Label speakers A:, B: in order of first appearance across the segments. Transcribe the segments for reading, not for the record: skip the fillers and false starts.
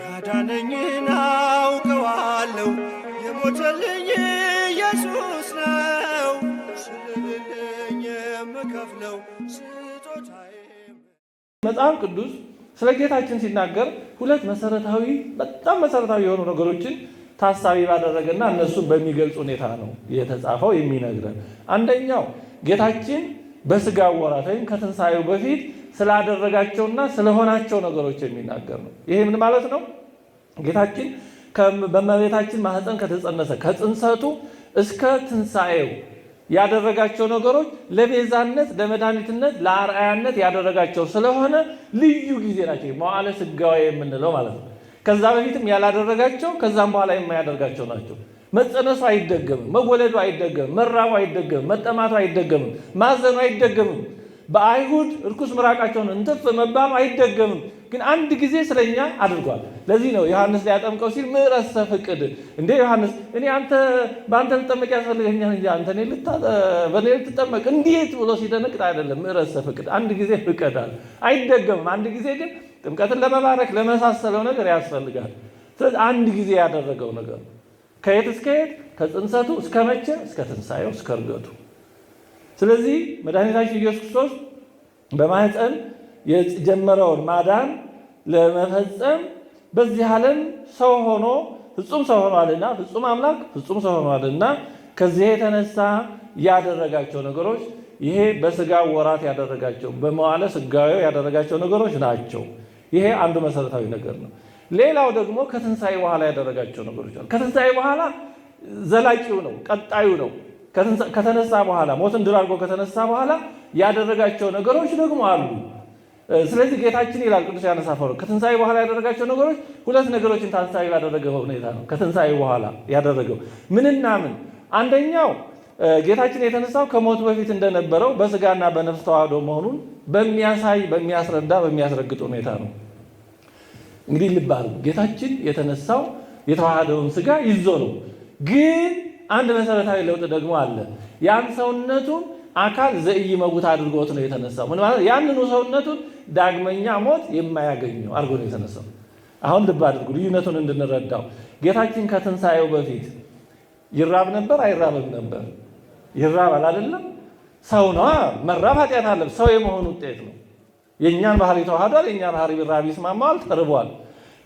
A: ያዳነኝን አውቀዋለሁ፣ የሞተልኝ ኢየሱስ ነው። ስለሌለኝ የምከፍለው ስጦታዬ።
B: መጽሐፍ ቅዱስ ስለ ጌታችን ሲናገር ሁለት መሰረታዊ፣ በጣም መሰረታዊ የሆኑ ነገሮችን ታሳቢ ባደረገና እነሱን በሚገልጽ ሁኔታ ነው የተጻፈው የሚነግረን። አንደኛው ጌታችን በስጋው ወራት ወይም ከትንሣኤው በፊት ስላደረጋቸውና ስለሆናቸው ነገሮች የሚናገር ነው። ይሄ ምን ማለት ነው? ጌታችን በእመቤታችን ማህፀን ከተጸነሰ ከጽንሰቱ እስከ ትንሣኤው ያደረጋቸው ነገሮች ለቤዛነት፣ ለመድኃኒትነት፣ ለአርአያነት ያደረጋቸው ስለሆነ ልዩ ጊዜ ናቸው። መዋዕለ ሥጋዌ የምንለው ማለት ነው። ከዛ በፊትም ያላደረጋቸው ከዛም በኋላ የማያደርጋቸው ናቸው። መጸነሱ አይደገምም፣ መወለዱ አይደገምም፣ መራቡ አይደገምም፣ መጠማቱ አይደገምም፣ ማዘኑ አይደገምም። በአይሁድ እርኩስ ምራቃቸውን እንትፍ መባሉ አይደገምም። ግን አንድ ጊዜ ስለኛ አድርጓል። ለዚህ ነው ዮሐንስ ሊያጠምቀው ሲል ምዕረሰ ፍቅድ እንዴ ዮሐንስ፣ እኔ አንተ በአንተ ልጠመቅ ያስፈልገኛል እንጂ አንተ በእኔ ልትጠመቅ እንዴት ብሎ ሲደነግጥ አይደለም። ምዕረሰ ፍቅድ አንድ ጊዜ ፍቀዳል፣ አይደገምም። አንድ ጊዜ ግን ጥምቀትን ለመባረክ ለመሳሰለው ነገር ያስፈልጋል። ስለዚህ አንድ ጊዜ ያደረገው ነገር ነው። ከየት እስከ የት? ከጽንሰቱ እስከ መቼ? እስከ ትንሣኤው፣ እስከ እርገቱ። ስለዚህ መድኃኒታችን ኢየሱስ ክርስቶስ በማህፀን የጀመረውን ማዳን ለመፈጸም በዚህ ዓለም ሰው ሆኖ ፍጹም ሰው ሆኗልና፣ ፍጹም አምላክ ፍጹም ሰው ሆኗልና ከዚህ የተነሳ ያደረጋቸው ነገሮች ይሄ በስጋ ወራት ያደረጋቸው በመዋዕለ ሥጋዌው ያደረጋቸው ነገሮች ናቸው። ይሄ አንዱ መሰረታዊ ነገር ነው። ሌላው ደግሞ ከትንሣኤ በኋላ ያደረጋቸው ነገሮች አሉ። ከትንሣኤ በኋላ ዘላቂው ነው፣ ቀጣዩ ነው። ከተነሳ በኋላ ሞትን ድል አድርጎ ከተነሳ በኋላ ያደረጋቸው ነገሮች ደግሞ አሉ። ስለዚህ ጌታችን ይላል ቅዱስ ዮሐንስ አፈወርቅ ከትንሣኤ በኋላ ያደረጋቸው ነገሮች ሁለት ነገሮችን ታሳቢ ባደረገ ሁኔታ ነው። ከትንሣኤ በኋላ ያደረገው ምንና ምን? አንደኛው ጌታችን የተነሳው ከሞቱ በፊት እንደነበረው በስጋና በነፍስ ተዋህዶ መሆኑን በሚያሳይ፣ በሚያስረዳ፣ በሚያስረግጥ ሁኔታ ነው። እንግዲህ ልብ አድርጉ። ጌታችን የተነሳው የተዋህደውን ስጋ ይዞ ነው። ግን አንድ መሰረታዊ ለውጥ ደግሞ አለ። ያን ሰውነቱን አካል ዘኢይመውት አድርጎት ነው የተነሳው። ምን ማለት? ያንኑ ሰውነቱን ዳግመኛ ሞት የማያገኘው አድርጎ ነው የተነሳው። አሁን ልብ አድርጉ ልዩነቱን እንድንረዳው። ጌታችን ከትንሣኤው በፊት ይራብ ነበር አይራብም ነበር? ይራባል አይደለም? ሰው ነው። መራብ ኃጢአት አለ። ሰው የመሆን ውጤት ነው። የእኛን ባህሪ ተዋህዷል። የእኛ ባህሪ ራብ ይስማማዋል። ተርቧል።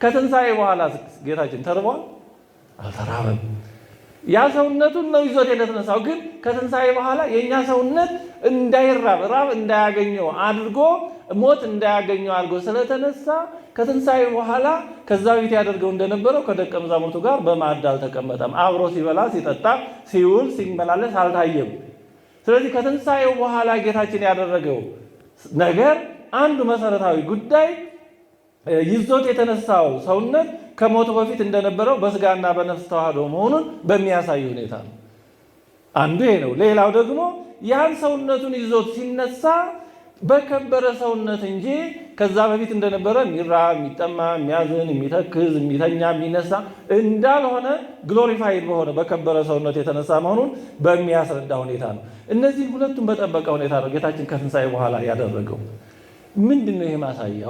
B: ከትንሣኤ በኋላ ጌታችን ተርቧል? አልተራበም። ያ ሰውነቱን ነው ይዞት የተነሳው። ግን ከትንሣኤ በኋላ የእኛ ሰውነት እንዳይራብ ራብ እንዳያገኘው አድርጎ ሞት እንዳያገኘው አድርጎ ስለተነሳ ከትንሣኤ በኋላ ከዛ በፊት ያደርገው እንደነበረው ከደቀ መዛሙርቱ ጋር በማዕድ አልተቀመጠም። አብሮ ሲበላ ሲጠጣ ሲውል ሲመላለስ አልታየም። ስለዚህ ከትንሣኤው በኋላ ጌታችን ያደረገው ነገር አንዱ መሰረታዊ ጉዳይ ይዞት የተነሳው ሰውነት ከሞቱ በፊት እንደነበረው በስጋና በነፍስ ተዋህዶ መሆኑን በሚያሳይ ሁኔታ ነው። አንዱ ይሄ ነው። ሌላው ደግሞ ያን ሰውነቱን ይዞት ሲነሳ በከበረ ሰውነት እንጂ ከዛ በፊት እንደነበረ የሚራብ፣ የሚጠማ፣ የሚያዝን፣ የሚተክዝ፣ የሚተኛ፣ የሚነሳ እንዳልሆነ glorified በሆነ በከበረ ሰውነት የተነሳ መሆኑን በሚያስረዳ ሁኔታ ነው። እነዚህ ሁለቱም በጠበቀ ሁኔታ ነው ጌታችን ከትንሣኤ በኋላ ያደረገው። ምንድን ነው ይሄ ማሳያ?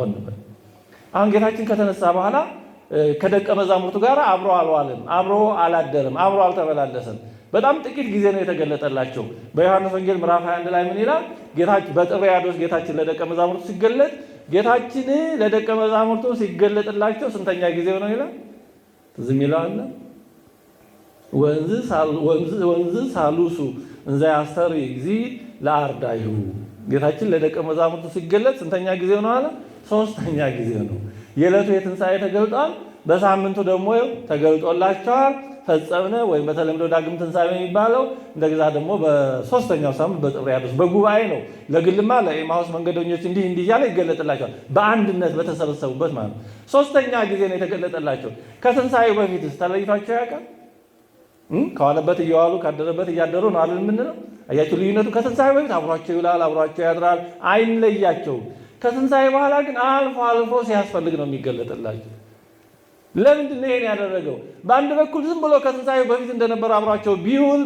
B: አሁን ጌታችን ከተነሳ በኋላ ከደቀ መዛሙርቱ ጋር አብሮ አልዋልም፣ አብሮ አላደርም፣ አብሮ አልተመላለሰም። በጣም ጥቂት ጊዜ ነው የተገለጠላቸው። በዮሐንስ ወንጌል ምዕራፍ 21 ላይ ምን ይላል? ጌታችን በጥብርያዶስ ጌታችን ለደቀ መዛሙርቱ ሲገለጥ ጌታችን ለደቀ መዛሙርቱ ሲገለጥላቸው ስንተኛ ጊዜው ነው ይላል? ትዝ የሚለው አለ? ወንዝ ሳሉሱ እንዘ ያስተርኢ እግዚእ ለአርዳኢሁ። ጌታችን ለደቀ መዛሙርቱ ሲገለጥ ስንተኛ ጊዜው ነው አለ? ሶስተኛ ጊዜው ነው። የዕለቱ የትንሣኤ ተገልጧል። በሳምንቱ ደግሞ ተገልጦላቸዋል። ፈጸምነ ወይም በተለምዶ ዳግም ትንሣኤ የሚባለው እንደገዛ ደግሞ በሶስተኛው ሳምንት በጥብርያዶስ በጉባኤ ነው። ለግልማ ለኤማሁስ መንገደኞች እንዲህ እንዲህ እያለ ይገለጥላቸዋል። በአንድነት በተሰበሰቡበት ማለት ነው። ሶስተኛ ጊዜ ነው የተገለጠላቸው። ከትንሣኤው በፊትስ ተለይቷቸው ያውቃል? ከዋለበት እየዋሉ ካደረበት እያደሩ ነው አይደል የምንለው? አያችሁ ልዩነቱ። ከትንሣኤ በፊት አብሯቸው ይውላል፣ አብሯቸው ያድራል፣ አይለያቸውም። ከትንሣኤ በኋላ ግን አልፎ አልፎ ሲያስፈልግ ነው የሚገለጥላቸው። ለምንድን ነው ይሄን ያደረገው? በአንድ በኩል ዝም ብሎ ከትንሣኤው በፊት እንደነበረ አብሯቸው ቢውል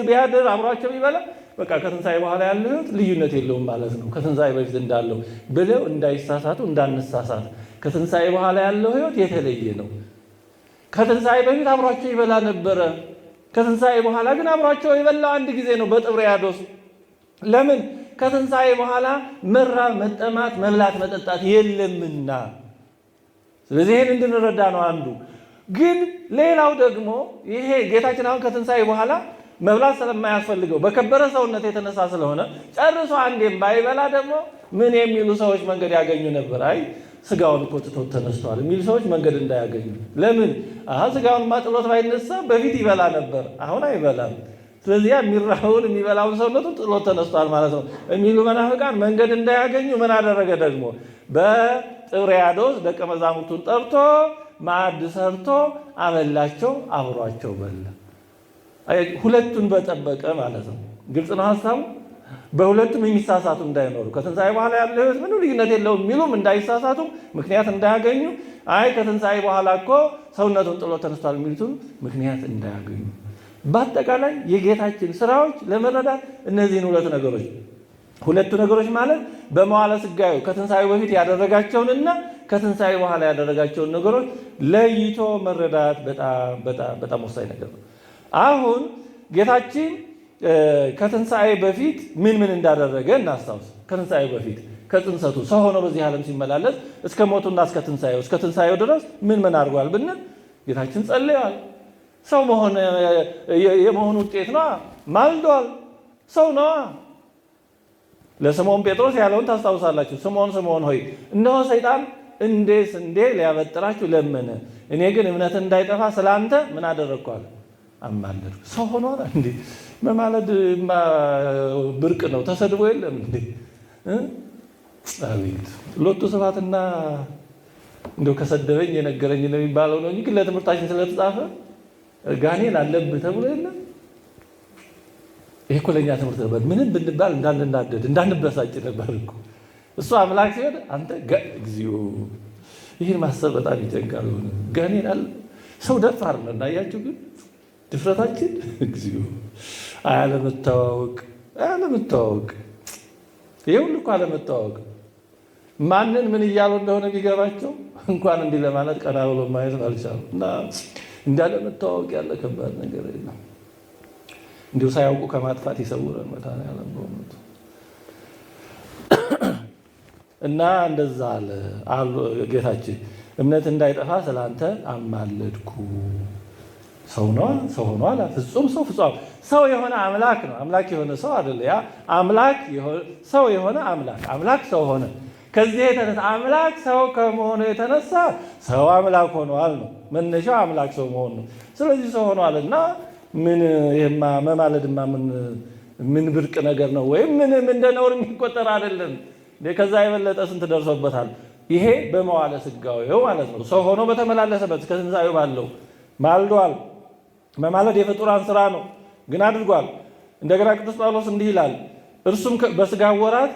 B: ቢያድር አብሯቸው ቢበላ በቃ ከትንሣኤ በኋላ ያለው ሕይወት ልዩነት የለውም ማለት ነው ከትንሣኤ በፊት እንዳለው ብለው እንዳይሳሳቱ እንዳንሳሳት፣ ከትንሣኤ በኋላ ያለው ሕይወት የተለየ ነው። ከትንሣኤ በፊት አብሯቸው ይበላ ነበረ። ከትንሣኤ በኋላ ግን አብሯቸው የበላው አንድ ጊዜ ነው በጥብርያዶስ። ለምን? ከትንሣኤ በኋላ መራብ፣ መጠማት፣ መብላት፣ መጠጣት የለምና። ስለዚህ ይህን እንድንረዳ ነው አንዱ። ግን ሌላው ደግሞ ይሄ ጌታችን አሁን ከትንሣኤ በኋላ መብላት ስለማያስፈልገው በከበረ ሰውነት የተነሳ ስለሆነ ጨርሶ አንዴም ባይበላ ደግሞ ምን የሚሉ ሰዎች መንገድ ያገኙ ነበር? አይ ስጋውን እኮ ትቶት ተነስቷል የሚሉ ሰዎች መንገድ እንዳያገኙ። ለምን? አሀ ስጋውን ማጥሎት ባይነሳ በፊት ይበላ ነበር፣ አሁን አይበላም። ስለዚህ ያ የሚራበውን የሚበላውን ሰውነቱን ጥሎት ተነስቷል ማለት ነው የሚሉ መናፍቃን መንገድ እንዳያገኙ ምን አደረገ ደግሞ? በጥብርያዶስ ደቀ መዛሙርቱን ጠርቶ ማዕድ ሰርቶ አበላቸው፣ አብሯቸው በላ። ሁለቱን በጠበቀ ማለት ነው። ግልጽ ነው ሀሳቡ። በሁለቱም የሚሳሳቱ እንዳይኖሩ ከትንሣኤ በኋላ ያለው ሕይወት ምንም ልዩነት የለውም የሚሉም እንዳይሳሳቱ ምክንያት እንዳያገኙ፣ አይ ከትንሣኤ በኋላ እኮ ሰውነቱን ጥሎ ተነስቷል የሚሉትም ምክንያት እንዳያገኙ። በአጠቃላይ የጌታችን ስራዎች ለመረዳት እነዚህን ሁለት ነገሮች ሁለቱ ነገሮች ማለት በመዋዕለ ሥጋዌው ከትንሣኤው በፊት ያደረጋቸውንና ከትንሣኤ በኋላ ያደረጋቸውን ነገሮች ለይቶ መረዳት በጣም በጣም በጣም ወሳኝ ነገር ነው። አሁን ጌታችን ከትንሣኤ በፊት ምን ምን እንዳደረገ እናስታውስ። ከትንሣኤ በፊት ከጽንሰቱ ሰው ሆኖ በዚህ ዓለም ሲመላለስ እስከ ሞቱና እስከ ትንሣኤው ድረስ ምን ምን አድርጓል ብንል ጌታችን ጸልየዋል። ሰው መሆን የመሆኑ ውጤት ነዋ። ማልዷል። ሰው ነዋ። ለስምዖን ጴጥሮስ ያለውን ታስታውሳላችሁ። ስምዖን ስምዖን ሆይ እነሆ ሰይጣን እንደ ስንዴ ሊያበጥራችሁ ለመነ፣ እኔ ግን እምነት እንዳይጠፋ ስላንተ ምን አደረግኳል? አማለድኩ። ሰው ሆኗል እንዴ? መማለድ ብርቅ ነው። ተሰድቦ የለም እንዴ? አቤት ሎቱ ስብሐትና እንደው ከሰደበኝ የነገረኝ ነው የሚባለው ነው እንጂ ግን ለትምህርታችን ስለተጻፈ ጋኔን አለብህ ተብሎ የለም። ይሄ እኮ ለእኛ ትምህርት ነበር። ምንም ብንባል እንዳንናደድ እንዳንበሳጭ ነበር እኮ። እሱ አምላክ ሲሆን አንተ እግዚኦ። ይህን ማሰብ በጣም ይጨንቃል። ጋኔን አለ ሰው ደፋር ነው። እናያችሁ ግን ድፍረታችን እግዚኦ። አለመተዋወቅ አለመተዋወቅ፣ ይሄ ሁሉ እኮ አለመተዋወቅ። ማንን ምን እያሉ እንደሆነ ቢገባቸው እንኳን እንዲህ ለማለት ቀና ብሎ ማየት አልቻሉም። እና እንዳለመተዋወቅ ያለ ከባድ ነገር የለም። እንዲሁ ሳያውቁ ከማጥፋት ይሰውረን መድኃኒዓለም በእውነቱ። እና እንደዛ አለ ጌታችን እምነት እንዳይጠፋ ስላንተ አማለድኩ። ሰው ነው፣ ሰው ሆኗል። ፍጹም ሰው ፍጹም ሰው የሆነ አምላክ ነው። አምላክ የሆነ ሰው አይደለ። ያ አምላክ ሰው የሆነ አምላክ አምላክ ሰው ሆነ። ከዚህ የተነሳ አምላክ ሰው ከመሆኑ የተነሳ ሰው አምላክ ሆኗል ነው መነሻው፣ አምላክ ሰው መሆኑ ነው። ስለዚህ ሰው ሆኗልና ምን ይሄማ መማለድማ ምን ብርቅ ነገር ነው? ወይም ምንም እንደ ነውር የሚቆጠር አይደለም። ከዛ የበለጠ ስንት ደርሶበታል። ይሄ በመዋዕለ ሥጋዌው ማለት ነው። ሰው ሆኖ በተመላለሰበት እስከ ትንሣኤው ባለው ማልዷል። መማለድ የፍጡራን ስራ ነው፣ ግን አድርጓል። እንደገና ቅዱስ ጳውሎስ እንዲህ ይላል፣ እርሱም በሥጋ ወራት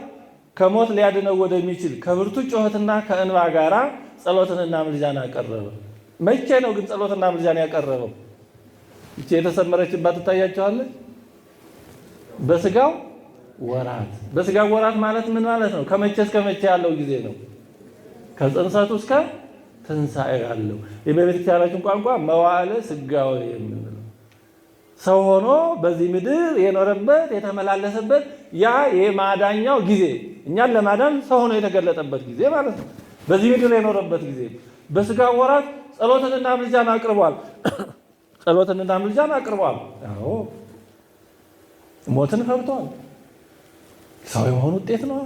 B: ከሞት ሊያድነው ወደሚችል ከብርቱ ጩኸትና ከእንባ ጋራ ጸሎትንና ምልጃን አቀረበ። መቼ ነው ግን ጸሎትና ምልጃን ያቀረበው? ይቺ የተሰመረችባት ትታያቸዋለች። በስጋው ወራት። በስጋው ወራት ማለት ምን ማለት ነው? ከመቼ እስከ መቼ ያለው ጊዜ ነው? ከጽንሰቱ እስከ ትንሣኤ ያለው የቤተክርስቲያናችን ቋንቋ መዋዕለ ሥጋዌ የምንለው ሰው ሆኖ በዚህ ምድር የኖረበት የተመላለሰበት ያ የማዳኛው ጊዜ እኛን ለማዳን ሰው ሆኖ የተገለጠበት ጊዜ ማለት ነው። በዚህ ምድር የኖረበት ጊዜ በስጋው ወራት ጸሎትንና ምልጃን አቅርቧል። ጸሎትንና ምልጃን አቅርቧል። አዎ ሞትን ፈርቷል። ሰው የመሆን ውጤት ነው።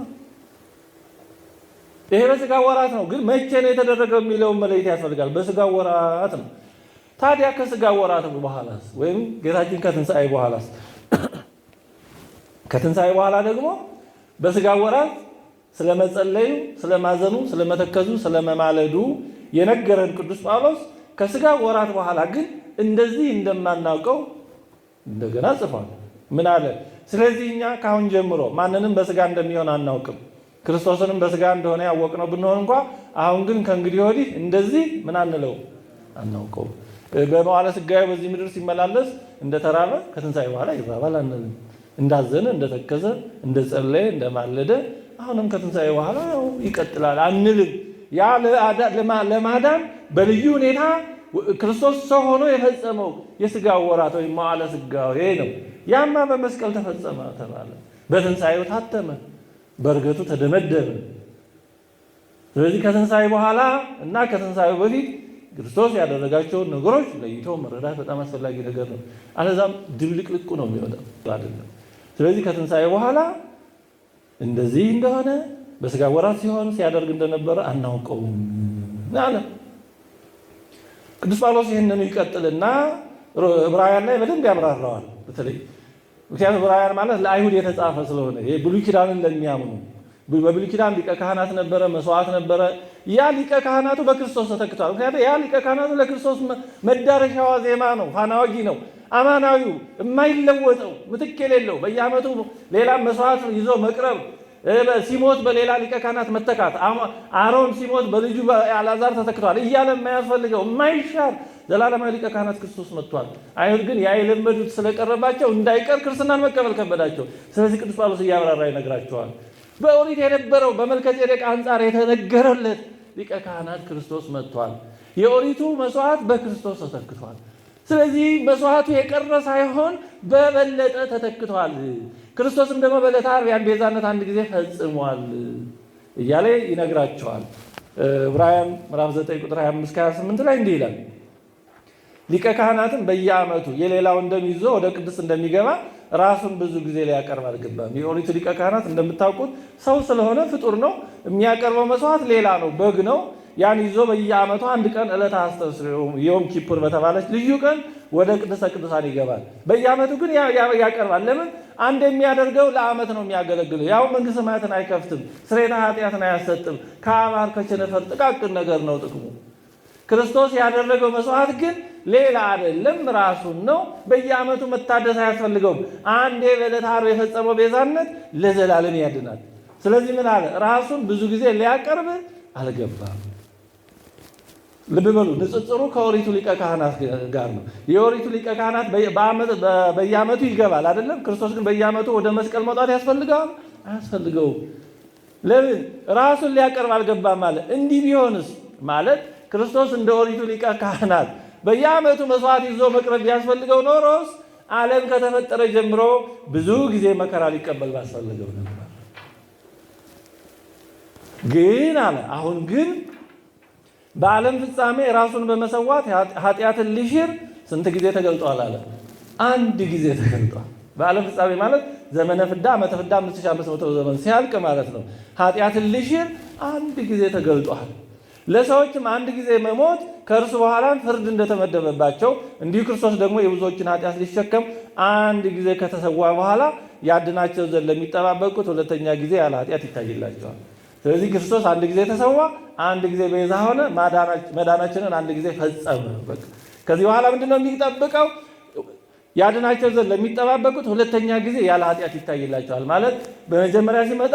B: ይሄ በስጋ ወራት ነው። ግን መቼ ነው የተደረገው የሚለውን መለየት ያስፈልጋል። በስጋ ወራት ነው። ታዲያ ከስጋ ወራት በኋላስ ወይም ጌታችን ከትንሣኤ በኋላስ? ከትንሣኤ በኋላ ደግሞ በስጋ ወራት ስለመጸለዩ፣ ስለማዘኑ፣ ስለመተከዙ፣ ስለመማለዱ የነገረን ቅዱስ ጳውሎስ ከስጋ ወራት በኋላ ግን እንደዚህ እንደማናውቀው እንደገና ጽፏል። ምን አለ? ስለዚህ እኛ ካሁን ጀምሮ ማንንም በስጋ እንደሚሆን አናውቅም፣ ክርስቶስንም በስጋ እንደሆነ ያወቅነው ብንሆን እንኳ አሁን ግን ከእንግዲህ ወዲህ እንደዚህ ምን አንለው አናውቀውም። በመዋዕለ ሥጋዌ በዚህ ምድር ሲመላለስ እንደተራበ ከትንሣኤ በኋላ ይራባል አንልም። እንዳዘነ፣ እንደተከዘ፣ እንደጸለየ፣ እንደማለደ አሁንም ከትንሣኤ በኋላ ያው ይቀጥላል አንልም። ያ ለማዳን በልዩ ሁኔታ ክርስቶስ ሰው ሆኖ የፈጸመው የስጋው ወራት ወይም መዋዕለ ሥጋዌ ነው። ያማ በመስቀል ተፈጸመ ተባለ፣ በትንሣኤው ታተመ፣ በእርገቱ ተደመደመ። ስለዚህ ከትንሣኤ በኋላ እና ከትንሣኤው በፊት ክርስቶስ ያደረጋቸውን ነገሮች ለይቶ መረዳት በጣም አስፈላጊ ነገር ነው። አለዛም ድብልቅልቁ ነው የሚወጣው አይደለም። ስለዚህ ከትንሣኤ በኋላ እንደዚህ እንደሆነ በስጋ ወራት ሲሆን ሲያደርግ እንደነበረ አናውቀውም አለ። ቅዱስ ጳውሎስ ይህንኑ ይቀጥልና ዕብራውያን ላይ በደንብ ያብራራዋል። በተለይ ምክንያቱም ዕብራውያን ማለት ለአይሁድ የተጻፈ ስለሆነ ይሄ ብሉይ ኪዳንን ለሚያምኑ በብሉይ ኪዳን ሊቀ ካህናት ነበረ፣ መስዋዕት ነበረ። ያ ሊቀ ካህናቱ በክርስቶስ ተተክቷል። ምክንያቱም ያ ሊቀ ካህናቱ ለክርስቶስ መዳረሻዋ ዜማ ነው፣ ፋና ወጊ ነው፣ አማናዊው የማይለወጠው ምትክ የሌለው በየዓመቱ ሌላ መስዋዕት ይዞ መቅረብ፣ ሲሞት በሌላ ሊቀ ካህናት መተካት፣ አሮን ሲሞት በልጁ አልዓዛር ተተክቷል እያለ የማያስፈልገው የማይሻር ዘላለማዊ ሊቀ ካህናት ክርስቶስ መጥቷል። አይሁድ ግን ያ የለመዱት ስለቀረባቸው እንዳይቀር ክርስትናን መቀበል ከበዳቸው። ስለዚህ ቅዱስ ጳውሎስ እያብራራ ይነግራቸዋል። በኦሪት የነበረው በመልከጼዴቅ አንጻር የተነገረለት ሊቀ ካህናት ክርስቶስ መጥቷል። የኦሪቱ መስዋዕት በክርስቶስ ተተክቷል። ስለዚህ መስዋዕቱ የቀረ ሳይሆን በበለጠ ተተክቷል። ክርስቶስም ደግሞ በዕለተ ዓርብ ያን ቤዛነት አንድ ጊዜ ፈጽሟል እያለ ይነግራቸዋል። ዕብራውያን ምዕራፍ 9 ቁጥር 25 28 ላይ እንዲህ ይላል፣ ሊቀ ካህናትም በየዓመቱ የሌላውን ደም ይዞ ወደ ቅድስት እንደሚገባ ራሱን ብዙ ጊዜ ሊያቀርብ አልገባም። የኦሪቱ ሊቀ ካህናት እንደምታውቁት ሰው ስለሆነ ፍጡር ነው። የሚያቀርበው መስዋዕት ሌላ ነው፣ በግ ነው። ያን ይዞ በየዓመቱ አንድ ቀን ዕለተ አስተስርዮ ዮም ኪፑር በተባለች ልዩ ቀን ወደ ቅድስተ ቅዱሳን ይገባል። በየዓመቱ ግን ያቀርባል። ለምን? አንድ የሚያደርገው ለዓመት ነው የሚያገለግለው። ያው መንግሥተ ሰማያትን አይከፍትም፣ ስርየተ ኃጢአትን አያሰጥም። ከአባር ከቸነፈር ጥቃቅን ነገር ነው ጥቅሙ። ክርስቶስ ያደረገው መስዋዕት ግን ሌላ አይደለም፣ ራሱን ነው። በየዓመቱ መታደስ አያስፈልገውም። አንዴ በዕለተ ዓርብ የፈጸመው ቤዛነት ለዘላለም ያድናል። ስለዚህ ምን አለ? ራሱን ብዙ ጊዜ ሊያቀርብ አልገባም። ልብ በሉ፣ ንጽጽሩ ከኦሪቱ ሊቀ ካህናት ጋር ነው። የኦሪቱ ሊቀ ካህናት በየዓመቱ ይገባል አይደለም? ክርስቶስ ግን በየዓመቱ ወደ መስቀል መውጣት ያስፈልገዋል? አያስፈልገውም። ለምን? ራሱን ሊያቀርብ አልገባም አለ። እንዲህ ቢሆንስ ማለት ክርስቶስ እንደ ኦሪቱ ሊቀ ካህናት በየዓመቱ መስዋዕት ይዞ መቅረብ ቢያስፈልገው ኖሮስ ዓለም ከተፈጠረ ጀምሮ ብዙ ጊዜ መከራ ሊቀበል ባስፈልገው ነበር። ግን አለ አሁን ግን በዓለም ፍጻሜ ራሱን በመሰዋት ኃጢአትን ሊሽር ስንት ጊዜ ተገልጧል አለ? አንድ ጊዜ ተገልጧል። በዓለም ፍጻሜ ማለት ዘመነ ፍዳ ዓመተ ፍዳ 5500 ዘመን ሲያልቅ ማለት ነው። ኃጢአትን ሊሽር አንድ ጊዜ ተገልጧል። ለሰዎችም አንድ ጊዜ መሞት ከእርሱ በኋላም ፍርድ እንደተመደበባቸው እንዲሁ ክርስቶስ ደግሞ የብዙዎችን ኃጢአት ሊሸከም አንድ ጊዜ ከተሰዋ በኋላ ያድናቸው ዘንድ ለሚጠባበቁት ሁለተኛ ጊዜ ያለ ኃጢአት ይታይላቸዋል። ስለዚህ ክርስቶስ አንድ ጊዜ ተሰዋ፣ አንድ ጊዜ ቤዛ ሆነ፣ መዳናችንን አንድ ጊዜ ፈጸመ። በቃ ከዚህ በኋላ ምንድነው የሚጠብቀው? ያድናቸው ዘንድ ለሚጠባበቁት ሁለተኛ ጊዜ ያለ ኃጢአት ይታይላቸዋል። ማለት በመጀመሪያ ሲመጣ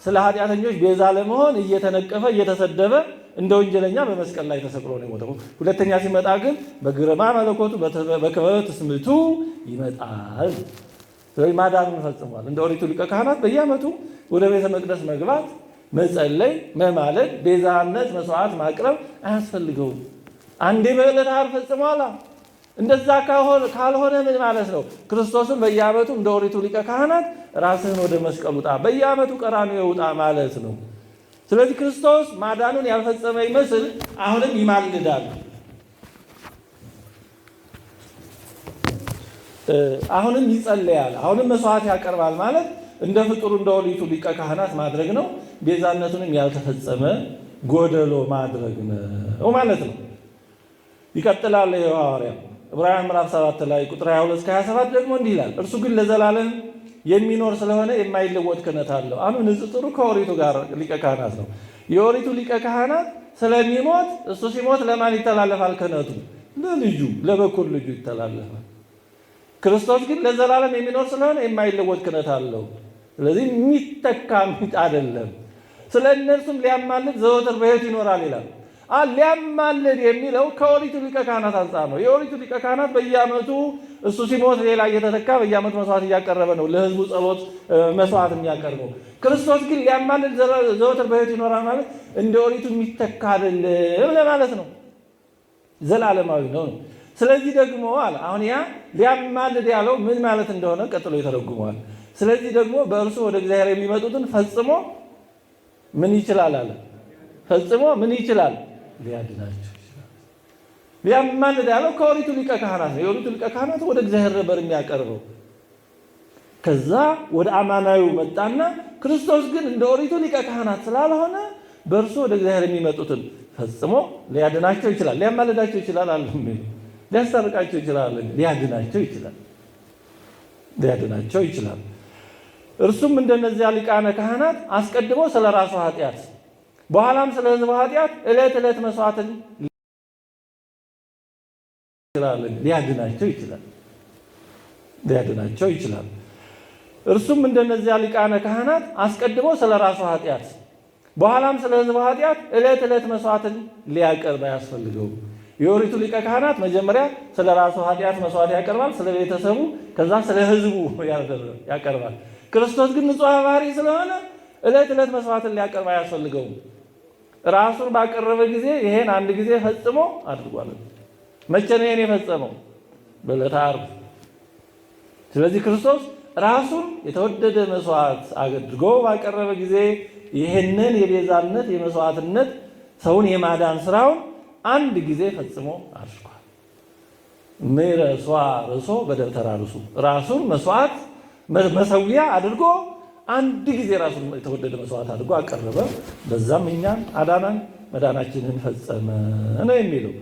B: ስለ ኃጢአተኞች ቤዛ ለመሆን እየተነቀፈ እየተሰደበ እንደ ወንጀለኛ በመስቀል ላይ ተሰቅሎ ነው የሞተው። ሁለተኛ ሲመጣ ግን በግርማ መለኮቱ በክበበ ትስብእቱ ይመጣል። ስለዚህ ማዳኑን ፈጽሟል። እንደ ኦሪቱ ሊቀ ካህናት በየዓመቱ ወደ ቤተ መቅደስ መግባት፣ መጸለይ፣ መማለድ፣ ቤዛነት መስዋዕት ማቅረብ አያስፈልገውም። አንዴ በዕለተ ዓርብ ፈጽሟል። እንደዛ ካልሆነ ምን ማለት ነው? ክርስቶስን በየዓመቱ እንደ ኦሪቱ ሊቀ ካህናት ራስህን ወደ መስቀል ውጣ፣ በየዓመቱ ቀራንዮ ውጣ ማለት ነው። ስለዚህ ክርስቶስ ማዳኑን ያልፈጸመ ይመስል አሁንም ይማልዳል። አሁንም ይጸልያል። አሁንም መስዋዕት ያቀርባል። ማለት እንደ ፍጡሩ እንደ ኦሪቱ ሊቀ ካህናት ማድረግ ነው። ቤዛነቱንም ያልተፈጸመ ጎደሎ ማድረግ ነው ማለት ነው። ይቀጥላል ይኸው ሐዋርያ ዕብራውያን ምዕራፍ 7 ላይ ቁጥር 22 እስከ 27 ደግሞ እንዲህ ይላል፣ እርሱ ግን ለዘላለም የሚኖር ስለሆነ የማይለወጥ ክህነት አለው። አሁን ንጽጽሩ ከኦሪቱ ጋር ሊቀ ካህናት ነው። የኦሪቱ ሊቀ ካህናት ስለሚሞት እሱ ሲሞት ለማን ይተላለፋል ክህነቱ? ለልጁ ለበኩር ልጁ ይተላለፋል። ክርስቶስ ግን ለዘላለም የሚኖር ስለሆነ የማይለወጥ ክህነት አለው። ስለዚህ የሚተካ አይደለም። ስለ እነርሱም ሊያማልድ ዘወትር በሕይወት ይኖራል ይላል። ሊያማልድ የሚለው ከኦሪቱ ሊቀ ካህናት አንጻር ነው። የኦሪቱ ሊቀ ካህናት በየዓመቱ እሱ ሲሞት ሌላ እየተተካ በየዓመቱ መስዋዕት እያቀረበ ነው ለሕዝቡ ጸሎት መስዋዕት የሚያቀርበው። ክርስቶስ ግን ሊያማልድ ዘወትር በሕይወት ይኖራል ማለት እንደ ኦሪቱ የሚተካ አይደለም ለማለት ነው። ዘላለማዊ ነው። ስለዚህ ደግሞ አለ አሁን ያ ሊያማልድ ያለው ምን ማለት እንደሆነ ቀጥሎ ይተረጉመዋል። ስለዚህ ደግሞ በእርሱ ወደ እግዚአብሔር የሚመጡትን ፈጽሞ ምን ይችላል አለ። ፈጽሞ ምን ይችላል? ሊያድናቸው ይችላል። ሊያማልድ ያለው ከኦሪቱ ሊቀ ካህናት ነው። የኦሪቱ ሊቀ ካህናት ወደ እግዚአብሔር ነበር የሚያቀርበው። ከዛ ወደ አማናዊው መጣና ክርስቶስ ግን እንደ ኦሪቱ ሊቀ ካህናት ስላልሆነ በእርሱ ወደ እግዚአብሔር የሚመጡትን ፈጽሞ ሊያድናቸው ይችላል። ሊያማልዳቸው ይችላል አለ፣ ሊያስታርቃቸው ይችላል፣ ሊያድናቸው ይችላል። ሊያድናቸው ይችላል። እርሱም እንደነዚያ ሊቃነ ካህናት አስቀድሞ ስለ ራሱ ኃጢአት በኋላም ስለ ሕዝቡ ኃጢአት ዕለት ዕለት መስዋዕትን ሊያድናቸው ይችላል። ሊያድናቸው ይችላል። እርሱም እንደነዚያ ሊቃነ ካህናት አስቀድሞ ስለ ራሱ ኃጢአት በኋላም ስለ ሕዝቡ ኃጢአት ዕለት ዕለት መስዋዕትን ሊያቀርብ አያስፈልገውም። የኦሪቱ ሊቀ ካህናት መጀመሪያ ስለ ራሱ ኃጢአት መስዋዕት ያቀርባል፣ ስለ ቤተሰቡ፣ ከዛ ስለ ሕዝቡ ያቀርባል። ክርስቶስ ግን ንጹሕ ባህሪ ስለሆነ ዕለት ዕለት መስዋዕትን ሊያቀርብ አያስፈልገውም። ራሱን ባቀረበ ጊዜ ይሄን አንድ ጊዜ ፈጽሞ አድርጓል። መቼ ነው ይሄን የፈጸመው? በዕለተ ዓርብ። ስለዚህ ክርስቶስ ራሱን የተወደደ መስዋዕት አድርጎ ባቀረበ ጊዜ ይህንን የቤዛነት የመስዋዕትነት ሰውን የማዳን ስራውን አንድ ጊዜ ፈጽሞ አድርጓል። ምረሷ ርሶ በደብተራ ርሱ ራሱን መስዋዕት መሰዊያ አድርጎ አንድ ጊዜ ራሱን የተወደደ መስዋዕት አድርጎ አቀረበ። በዛም እኛን አዳናን፣ መዳናችንን ፈጸመ ነው የሚለው።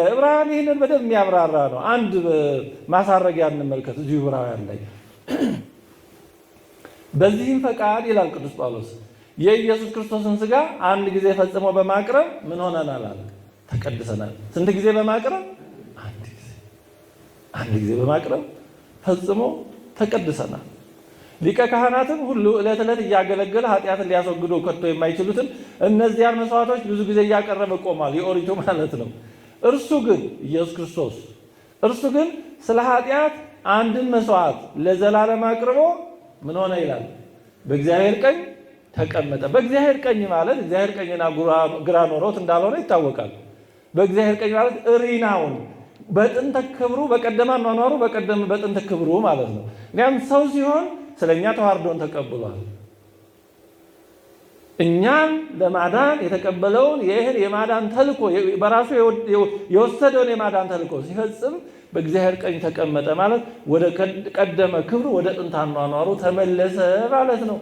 B: ዕብራውያን ይህንን በደንብ የሚያብራራ ነው። አንድ ማሳረጊያ እንመልከት እዚሁ ዕብራውያን ላይ። በዚህም ፈቃድ ይላል ቅዱስ ጳውሎስ የኢየሱስ ክርስቶስን ሥጋ አንድ ጊዜ ፈጽሞ በማቅረብ ምን ሆነናል አለ? ተቀድሰናል። ስንት ጊዜ በማቅረብ? አንድ ጊዜ። አንድ ጊዜ በማቅረብ ፈጽሞ ተቀድሰናል። ሊቀ ካህናትም ሁሉ ዕለት ዕለት እያገለገለ ኃጢአትን ሊያስወግዱ ከቶ የማይችሉትን እነዚያን መስዋዕቶች ብዙ ጊዜ እያቀረበ ቆሟል። የኦሪቱ ማለት ነው። እርሱ ግን ኢየሱስ ክርስቶስ እርሱ ግን ስለ ኃጢአት አንድን መስዋዕት ለዘላለም አቅርቦ ምን ሆነ ይላል? በእግዚአብሔር ቀኝ ተቀመጠ። በእግዚአብሔር ቀኝ ማለት እግዚአብሔር ቀኝና ግራ ኖሮት እንዳልሆነ ይታወቃል። በእግዚአብሔር ቀኝ ማለት እሪናውን በጥንተ ክብሩ በቀደመ አኗኗሩ በቀደመ በጥንተ ክብሩ ማለት ነው። ምክንያቱም ሰው ሲሆን ስለኛ ተዋርዶን ተቀብሏል። እኛን ለማዳን የተቀበለውን ይህን የማዳን ተልኮ በራሱ የወሰደውን የማዳን ተልኮ ሲፈጽም በእግዚአብሔር ቀኝ ተቀመጠ ማለት ወደ ቀደመ ክብሩ ወደ ጥንት አኗኗሩ ተመለሰ ማለት ነው።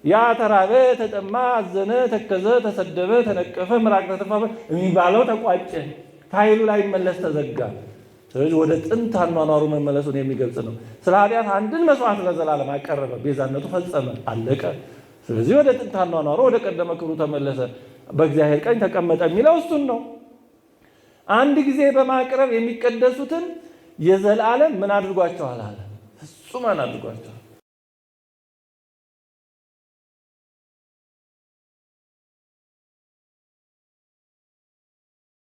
B: ያ ተራበ፣ ተጠማ፣ አዘነ፣ ተከዘ፣ ተሰደበ፣ ተነቀፈ፣ ምራቅ ተተፋ የሚባለው ተቋጨ። ፋይሉ ላይ መለስ ተዘጋ። ስለዚህ ወደ ጥንት አኗኗሩ መመለሱን የሚገልጽ ነው። ስለ ኃጢአት አንድን መስዋዕት ለዘላለም አቀረበ፣ ቤዛነቱ ፈጸመ፣ አለቀ። ስለዚህ ወደ ጥንት አኗኗሩ ወደ ቀደመ ክብሩ ተመለሰ፣ በእግዚአብሔር ቀኝ ተቀመጠ የሚለው እሱን ነው። አንድ ጊዜ በማቅረብ የሚቀደሱትን የዘላለም ምን አድርጓቸዋል አለ? ፍጹማን አድርጓቸዋል።